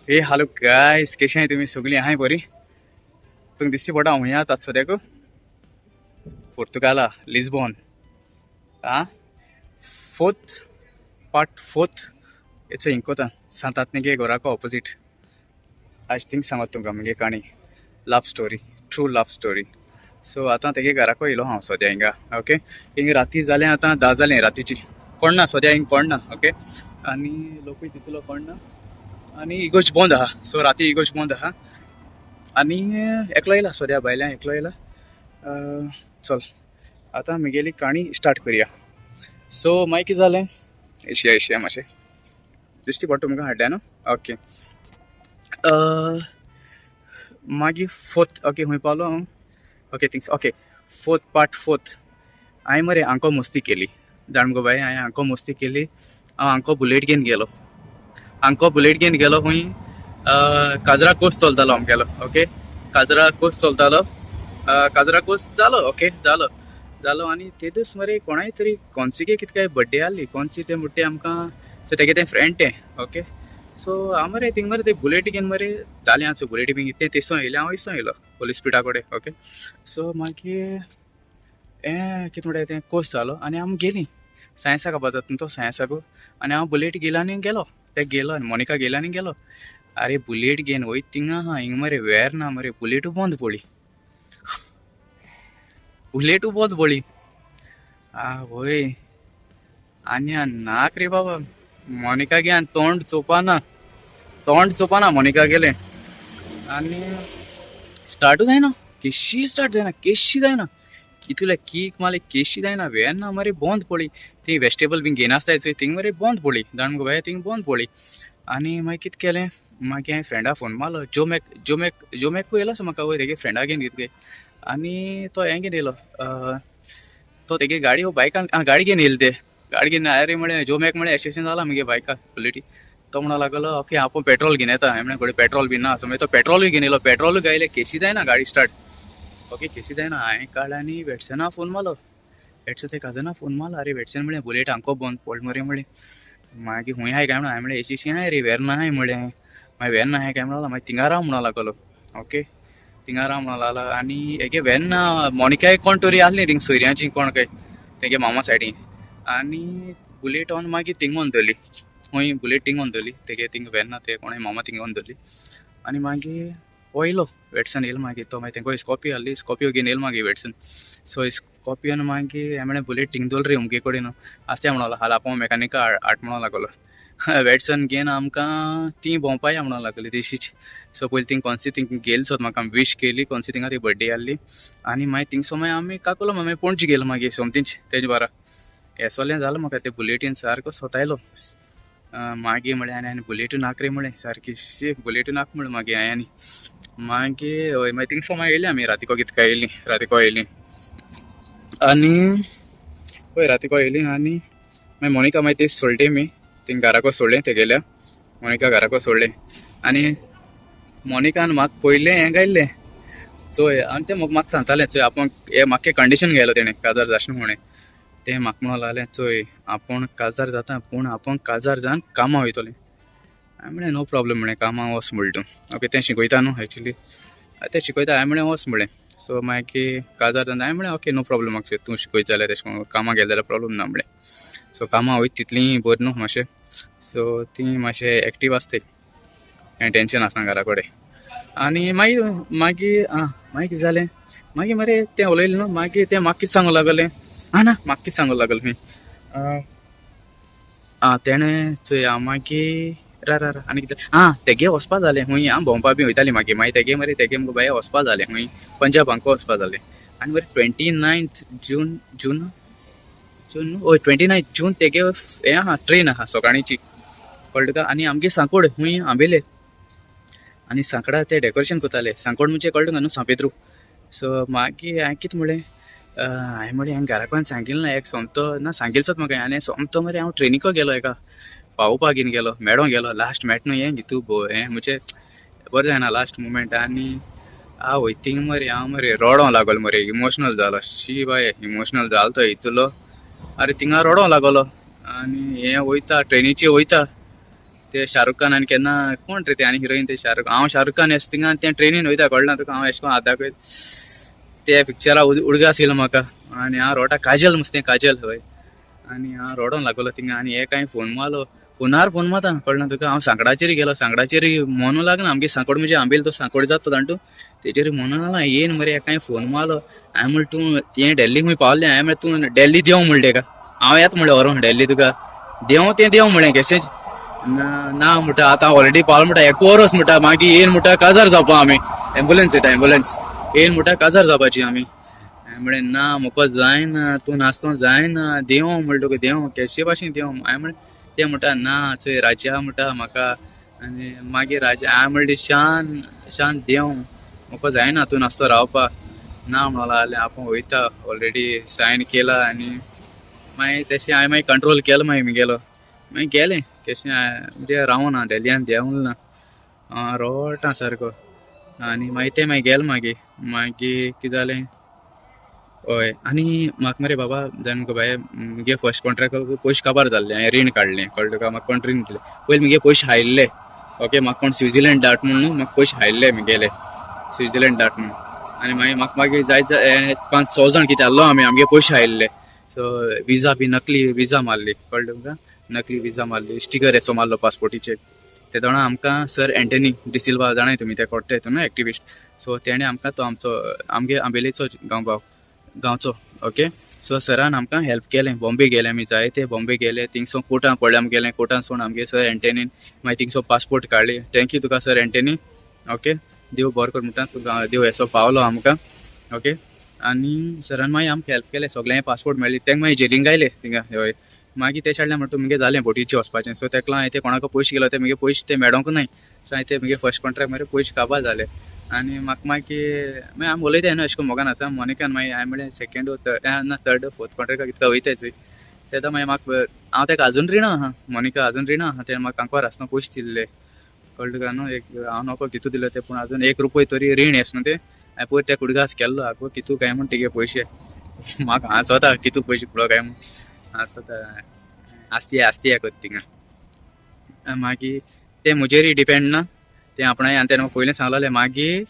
हे hello guys, कशी आहे तुम्ही सगळी? आहे बरी? तुमकां दिसती पडटा हांव आतां सद्याक पोर्तुगाला, लिस्बॉन. आ फोर्थ पार्ट फोर्थ हेचो इंकोता सांतातनेगे घराको ऑपोजीट. आज थिंग सांगत तुमकां मुगे काणी, love story, true love story. So आतां तेगे घराको येयलो हांव सद्या हिंगा. ओके, हिंगा राती जालें आतां 10 जालें रातीची. कोण ना सद्या हिंग, कोण ना. ओके, आनी लोकूय तितलो कोण ना आनी इगोज बंद आहा. सो राती इगोज बंद आहा आनी एकलो येयला सद्या, भायल्यान एकलो येयला. चल, आतां मुगेली काणी स्टार्ट करुया. सो मागीर कितें जालें, एशिया एशिया मातशें दिश्टी पडटा तुमकां हाडल्या न्हू. ओके, मागीर फोर्थ, ओके, खंय पावलो हांव? Okay, things, okay, fourth part fourth. हांवें मरे आंको मस्ती केली, जाण मुगो बाय, हांवें आंको मस्ती केली. हांव आंको बुलेट घेवन गेलो, आंको बुलेट घेवन गेलो खंय, काजरा कोर्स चलतालो आमगेलो. ओके, काजरा कोर्स चलतालो, काजरा कोर्स जालो. ओके, जालो जालो आनी ते दीस मरे कोणाय तरी कॉन्सिके कितें काय बड्डे आहली, कॉन्सी तें म्हणटा आमकां. सो तेगे तें फ्रेंड तें. ओके, सो हांव मरे थिंग मरे ते बुलेट घेवन मरे जालें आसा बुलेट बीन तें तेसो येयलें, हांव इसो येयलो पोलीस स्पिडा कडेन. ओके, सो मागीर हें कितें म्हणटा तें कोर्स जालो आनी आमी गेलीं सायन्साक वता तो सायन्साकू आनी हांव बुलेट घेयलो आनी गेलो, ते गेलो आनी मोनिका गेलो आनी गेलो. आरे, बुलेट घेवन वयता थिंगा आहा, हिंगा मरे वेर ना मरे, बुलेटू बंद पडली, बुलेटू बंद पडली. आवय, आनी नाक रे बाबा, मोनिका गे आनी तोंड चोवपा ना, तोंड चोवपा मोनिका गेलें आनी स्टार्टू जायना, केशी स्टार्ट जायना, केशी जायना. कितले कीक मारले, केशी जायना. वेन्ना मरे बंद पडली. ती वेजिटेबल बीन घेयनासताय चोय, थिंग मरे बंद पडली, जाण मुगो बाये, थिंग बंद पडली. आनी मागीर कितें केलें, मागीर हांवें फ्रेंडा फोन मारलो, जो मॅक, जो मॅक, जो मॅकूय येयलो आसा म्हाका वयर तेगे फ्रेंडा घेवन कितके आनी तो हें घेवन येयलो, तो तेगे गाडी हो बायकान गाडी घेवन येयले, ते गाडी घेवन आरे म्हळें, जो मॅक म्हळें, एशें जालां मुगे बायका बुलेटी. तो म्हणो लागलो, ओके, हांव पण पेट्रोल घेवन येता. हांवें म्हणलें, घोडये पेट्रोल बी ना. सो मागीर तो पेट्रोलूय घेवन येयलो. पेट्रोलूय घायलें, केशी जायना गाडी स्टार्ट. ओके, केशी जायना. हांवें काडलें आनी वेटसना फोन मारलो, वेटसन ते काजना फोन मारलो. अरे वेटसन म्हळें, बुलेट आमको बंद पडलो मरे म्हळें. मागीर खूंय आहाय काय म्हणून. हांवें म्हणलें, एशीशी आहाय रे, वेर्ना आहाय म्हळें. मागीर वेर्ना आहाय काय म्हणलो, मागीर थिंगा राव म्हणो लागलो. ओके, थिंगा राव म्हणो लागलो. आनी हेगे वेर्ना मोनिकाय कोण तरी आहली थिंग, सोयऱ्यांची कोण काय तेगे मामा सायडीन. आनी बुलेट ऑन मागीर थिंग व्हरून धरली, खंय बुलेट थिंग व्हरून धरली, तेगे थिंग वेर्ना ते कोणें मामा थिंग व्हरून धरली. आनी मागीर हो येयलो वेटसन येयलो. मागीर तो मागीर तेंको स्कॉर्पियो आहली, स्कॉर्पियो घेवन येयलो मागीर वेटसन. सो स्कॉर्पियोन मागीर हांवें म्हणलें, बुलेट थिंग दवर रे अमके कडेन आसता म्हणो लागलो. हाल आपोव मेकानिका हाड म्हणो लागलो. वेटसन घेवन आमकां ती भोंवपा या म्हणो लागली तशीच. सो पयलीं थिंग कॉन्सी थिंग गेली सोद म्हाका विश केली, कॉन्सी थिंगा ती बड्डे आहली. आनी मागीर थिंगसो मागीर आमी काकोलो, मागीर पणजे गेलो. मागीर सोमतीच तेजे बारा हें सगळें जालें. म्हाका ते बुलेटीन सारको सोतायलो. मागीर म्हळें, आनी आनी बुलेटू नाक रे म्हळें, सारकी शी बुलेटू नाक म्हणलें. मागीर हांवें आनी मागीर हय, मागीर थिंगसो मागीर येयली आमी रातीको कितका येयली, रातीको येयली आनी हय, रातीको येयली. आनी मागीर मोनिका मागीर ते सोडली मी थिंग घराको सोडलें, तेगेल्या मोनिका घराको सोडलें. आनी मोनिकान म्हाका पयलें हें घायल्लें चोय, आनी तें म्हाका म्हाका सांगतालें, चोय आपूण हें म्हाका कंडिशन घायलो तेणें काजार जाशें म्हणें. तें म्हाका म्हणूंक लागलें, चोय आपूण काजार जाता, पूण आपूण काजार जावन कामां वयतलें. हांवें म्हणलें, नो प्रॉब्लम म्हणलें, कामां वच म्हणलें तूं. ओके, तें शिकयता न्हू एक्चुली, तें शिकयता. हांवें म्हणलें, वच म्हणलें. सो मागीर काजार जावन हांवें म्हणलें, ओके, नो प्रॉब्लम म्हाका, तूं शिकयता जाल्यार तेशें करून कामां गेलें जाल्यार प्रॉब्लम ना म्हणलें. सो कामां वयता तितलीं बरीं न्हू मातशें. सो ती मातशें एक्टीव आसताय, कांय टेंशन आसना घरा कडेन. आनी मागीर मागीर आं मागीर कितें जालें, मागीर मरे तें उलयलें न्हू, मागीर तें म्हाका कितें सांगूंक लागलें, आं ना, म्हाका कितें सांगूंक लागलें खंय, आं तेणें चोय, हांव मागीर रा रा रा आनी कितें, आं तेगे वचपा जालें खूंय, हांव भोंवपा बी वयतालीं. मागीर मागीर तेगे मरे, तेगे मुगो बाये वचपा जालें खूंय, पंजाब हांका वचपा जालें. आनी मरे 29th जून, जून, जून न्हू, हय, 29 जून तेगे हें आहा, ट्रेन आहा सकाळींची, कळ्ळें तुका. आनी आमगे सांकोड खूंय आंबेले आनी सांकडा ते डेकोरेशन करताले. सांकोड म्हणजे कळ्ळें तुका न्हू, सांपेत्रू. सो मागीर हांवें कितें म्हणलें, हांवें म्हणलें, हांवें घरा कडेन सांगिल्लें ना एक सोमतो ना सांगिल्लोच म्हाका. आनी सोमतो मरे हांव ट्रेनीको गेलो, हेका पावोवपाक घेवन गेलो, मेळोंक गेलो लास्ट मेट न्हू हें हितू हें म्हणजे बरें जायना लास्ट मुमेंट. आनी हांव वयता थिंग मरे हांव मरे रडोंक लागलो मरे, इमोशनल जालो. शी बाये, इमोशनल जालो तो इतलो. अरे थिंगा रडोंक लागलो आनी हें वयता ट्रेनीचे वयता. ते शाहरुख खान आनी केन्ना कोण रे ते आनी हिरोईन ते शाहरुख, हांव शाहरुख खान एस थिंगा ते ट्रेनीन वयता कळना तुका, हांव एशें कोन्न हात दाखयत ते पिक्चरा उडगास येयलो म्हाका. आनी हांव रोडा काजल मुसतें काजल हय, आनी हांव रोडोन लागलो थिंगा. आनी हे कांय फोन मारलो, फोनार फोन मारता कळना तुका. हांव सांकडाचेर गेलो, सांकडाचेर मोनो लागना आमगे सांकोड म्हणजे आंबेल तो सांकोड जाता तो दांडू तेजेर मोनो लागना येयन मरे. कांय फोन मारलो, हांवें म्हणलें तूं तें डेल्ली खूंय पावलें, हांवें म्हणलें तूं डेल्ली देंव म्हणलें तेका, हांव येता म्हणलें व्हरोन डेल्ली तुका, देंव तें देंव म्हणलें केशेंच ना ना म्हणटा आतां ऑलरेडी पावलो म्हणटा, एक वरस म्हणटा मागीर येयन म्हणटा काजार जावपा आमी, एम्बुलन्स येता एम्बुलन्स येयन म्हणटा काजार जावपाची आमी. हांवें म्हणलें ना म्हाका जायना, तूं नासतो जायना, देंव म्हणलें तुका देंव केशे भाशेन देंव. हांवें म्हणलें तें म्हणटा ना चोय राजा म्हणटा म्हाका. आनी मागीर राजा हांवें म्हणलें शान शान देंव म्हाका जायना तूं नासतो रावपा ना म्हणून लागलें, आपूण वयता ऑलरेडी सायन केला. आनी मागीर तशें हांवें मागीर कंट्रोल केलो, मागीर मुगेलो मागीर गेलें केशें म्हणजे रावना डेल्लियान देंवल ना रोडटा सारको. आनी मागीर तें मागीर गेलें, मागीर मागीर कितें जालें हय. आनी म्हाका मरे बाबा जाण मुगो बाये मुगे फर्स्ट कॉन्ट्रॅक्ट पयशे काबार जाल्ले, हांवें रीण काडलें कळ्ळें तुका, म्हाका कोण रीण दिलें पयलीं मुगे पयशे हायल्ले ओके, म्हाका कोण स्विजर्लंड धाड म्हूण न्हू म्हाका पयशे हायल्ले मुगेले स्विजर्लंड धाड म्हूण. आनी मागीर म्हाका मागीर जायत 5-6 जाण कितें आहलो आमी, आमगे पयशे आयिल्ले. सो विजा बी नकली विजा मारली कळ्ळें तुमकां, नकली विजा मारली, स्टिकर येसो मारलो पासपोर्टीचेर. ते दोणा आमकां सर एंटनी डिसिल्वा जाणाय तुमी, ते कोट्टे हितून न्हू एक्टिविस्ट, सो तेणें आमकां तो आमचो आमगे आंबेलेचो गांव भाव गांवचो ओके. सो सरान आमकां हेल्प केलें, बॉम्बे गेले आमी जायते बॉम्बे गेले, थिंगसो कोर्टान पडले आमी गेले कोर्टान सोड आमगे सर एंटनीन मागीर थिंगसो पासपोर्ट काडली. Thank you तुका सर एंटनी ओके, देव बरो कर म्हणटा तुका, देव येसो पावलो आमकां ओके. आनी सरान मागीर आमकां हेल्प केलें, सगळ्यांक पासपोर्ट मेळ्ळी, तेंका मागीर जेलींग आयले थिंगा हय. मागीर ते सायडल्यान म्हणटा मुगे जालें बोटीचेर वचपाचें, सो तेका लागून हांवें ते कोणाक पयशे गेलो ते मुगे पयशे ते मेळोंक नाय, सो हांवें ते मुगे फर्स्ट कॉन्ट्रॅक्ट मरे पयशे काबार जाले. आनी म्हाका मागीर मागीर आमी उलयताय न्हू अशें करून मोगान आसा मोनिकान, मागीर हांवें म्हणलें सेकेंड थर्ड ना थर्ड फोर्थ कॉन्ट्रॅक्टाक कितका वयताय चोय तेन्ना मागीर म्हाका हांव तेका आजून रिणां आहा, मोनिका आजून रिणां आहा, तेणें म्हाका कांकवार आसतना पयशे दिल्ले कळ्ळें तुका न्हू, एक हांव नको कितू दिले ते, पूण आजून 1 रुपय तरी रीण येस न्हू ते हांवें पयर त्या कुडगास केल्लो आगो कितू काय म्हूण तेगे पयशे म्हाका हांसोता कितू पयशे पळो काय म्हूण हांसोता आस्ती आस्ती करता थिंगा. मागीर तें म्हजेरूय डिपेंड ना, तें आपणाय आनी तेणें म्हाका पयलीं सांगलेलें. मागीर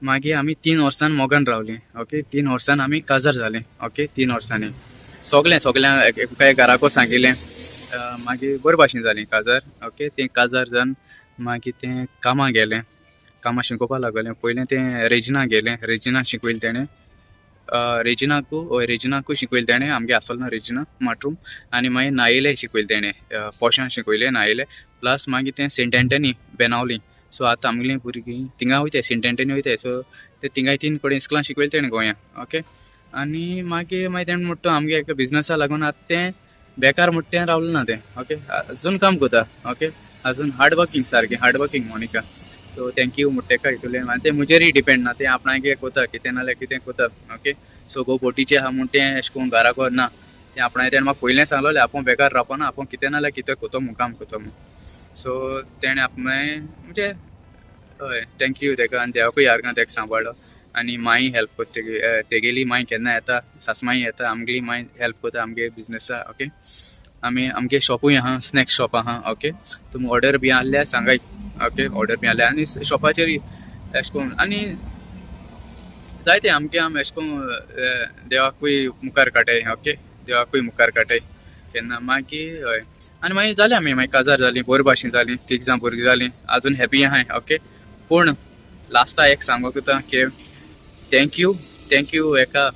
मागीर आमी 3 वर्सान मोगान रावलीं ओके, 3 वर्सान आमी काजार जालीं ओके, 3 वर्सांनी सगळें सगळ्यां काय घराको सांगिल्लें, मागीर बरे भाशेन जालीं काजार ओके. तें काजार जावन मागीर तें कामां गेलें, कामां शिकोवपा लागलें. पयलें तें रेजिना गेलें, रेजिना शिकयलें तेणें, रेजिनाकू हय रेजिनाकूय शिकयलें तेणें, आमगे आसलो ना रेजिना माटरूम. आनी मागीर नायले शिकयलें तेणें, पोशां शिकयलें नायले, प्लस मागीर तें सेंट एंटनी बेनावली. सो आतां आमगेलीं भुरगीं थिंगा वयताय, सेंट एंटनी वयताय, सो ते थिंगाय 3 कडेन इस्कुलां शिकयलें तेणें गोंया ओके. आनी मागीर मागीर तेणें म्हणटा आमगे एका बिजनसा लागून आतां तें बेकार म्हणटा तें रावलें ना तें ओके, अजून काम करता ओके, अजून हार्ड वर्कींग सारकें hard working Monica. So thank you म्हणटा तेका हितूंतल्यान. आनी तें म्हजेरूय डिपेंड ना, तें आपणागे कोता कितें नाल्यार कितें कोता ओके. सो गो बोटीचें आहा म्हूण तें अशें करून घराक ना, तें आपणाय तेणें म्हाका पयलें सांगलेलें आपूण बेकार रावपा ना, आपूण कितें नाल्यार कितें कोतो म्हूण काम कोतो म्हूण. सो तेणें आपणें म्हणजे हय thank you तेका, आनी देवाकूय यार्गां तेका सांबाळ्ळो. आनी माई हेल्प कोत्ता तेगेली माई केन्ना येता, सासमाई येता, आमगेली माई हेल्प कोता आमगे बिजनसा ओके. आमी आमगे शॉपूय आहा, स्नॅक शॉप आहा ओके, तुमी ऑर्डर बी आहल्यार सांगाय ओके, ऑर्डर बी आहल्यार. आनी शॉपाचेर अशें करून आनी जायते आमगे आमी अशें करून देवाकूय मुखार काडटाय ओके, देवाकूय मुखार काडटाय केन्ना मागीर हय. आनी मागीर जालें आमी मागीर काजार जालीं, बरे भाशेन जालीं, 3 जाण भुरगीं जालीं, आजून हॅपी आहाय ओके. पूण लास्टा एक सांगूंक वता की thank you, thank you एका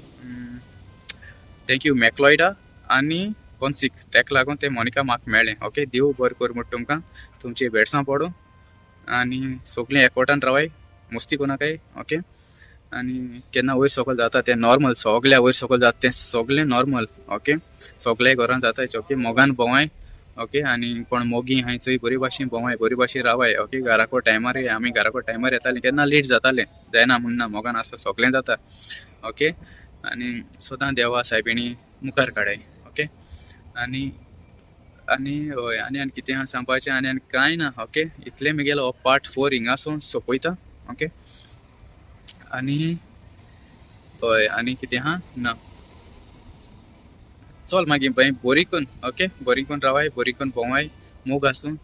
thank you मॅकलॉयडा आनी कोन्सीक, तेका लागून तें मोनिका म्हाका मेळ्ळें ओके. देव बरें करूं म्हणटा तुमकां, तुमचे भेटसां पडूं आनी सगळीं एकवटान रावाय, मस्ती कोनाकाय ओके. आनी केन्ना वयर सकयल जाता तें नॉर्मल, सगळ्या वयर सकयल जाता तें सगळें नॉर्मल ओके, सगळ्या घरान जाता ओके. मोगान भोंवाय ओके, आनी कोण मोगी आहाय चोय बरी भाशेन भोंवाय, बरी भाशेन रावाय ओके. घराको टायमार आमी घराको टायमार येतालीं, केन्ना लेट जातालें जायना म्हूण ना, मोगान आसता सगळें जाता ओके. आनी सदां देवा सायबिणी मुखार काडाय ओके. आनी आनी हय आनी आनी कितें आहा सांगपाचें आनी आनी कांय ना ओके. इतलें मुगेलो हो पार्ट 4 हिंगासून सोंपयता ओके. आनी हय आनी कितें आहा ना, चल मागीर बाय बरी करून ओके, बरी करून रावाय, बरी करून भोंवाय, मोग आसूं.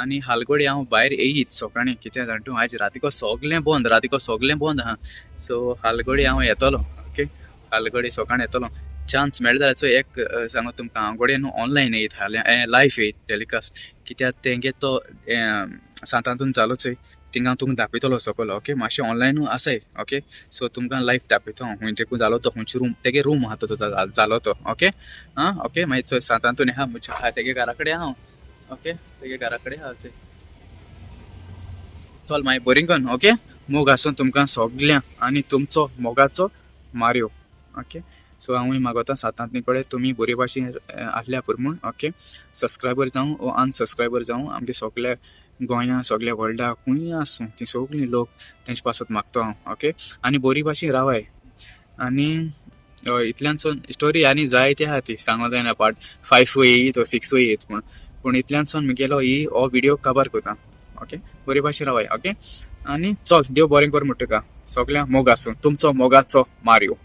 आनी हालगोडी हांव भायर येयीत सकाळीं, कित्याक जाण तूं, आयज रातीको सगळें बंद, रातीको सगळें बंद आहा. सो हालगोडी हांव येतलो, ओके. हालगोडी सकाळीं येतलो, चान्स मेळटा जाल्यार. चोय एक सांगो तुमकां, हांव घडये न्हू ऑनलायन येयत हाल्यां, लायफ येयत टेलिकास्ट, कित्याक तेंगे तो सांतांतून जालो चोय, थिंगा हांव तुमकां दाखयतलो सकयल, ओके. मातशें ऑनलायनूय आसाय, ओके. सो तुमकां लायफ दाखयतो हांव, खूंय तेकून जालो तो, खंयचे रूम, तेगे रूम आहा तो जालो तो, ओके. आं, ओके. मागीर चोय सांतांतून आहा म्हज्या तेगे घरा कडेन हांव, ओके, तेगे घरा कडेन आहा चोय. चल मागीर बरी कन, ओके. मोग आसूं तुमकां सगळ्यांक आनी तुमचो मोगाचो मार्यो, ओके. सो हांवूय मागोता सांतांतनी कडेन, तुमी बरे भाशेन आहल्या पुरो म्हूण, ओके. सबस्क्रायबर जावं वो अनसबस्क्रायबर जावं, आमगे सगल्या गोंया, सगल्या वर्ल्डाक खूंय आसूं ती सगळीं लोक, तेंचे पासत मागता हांव, ओके. आनी बरी भाशेन रावाय. आनी हय, इतल्यानसून स्टोरी आनी जायती आहा, ती सांगो जायना, पार्ट 5 येयत वो 6 येयत म्हूण. पूण इतल्यानसून मुगेलो ही हो विडियो काबार करता, ओके. बरी भाशेन रावाय, ओके. आनी चल, देव बरें कर म्हणटा तुका सगळ्यांक. मोग आसूं, तुमचो मोगाचो मार्यो.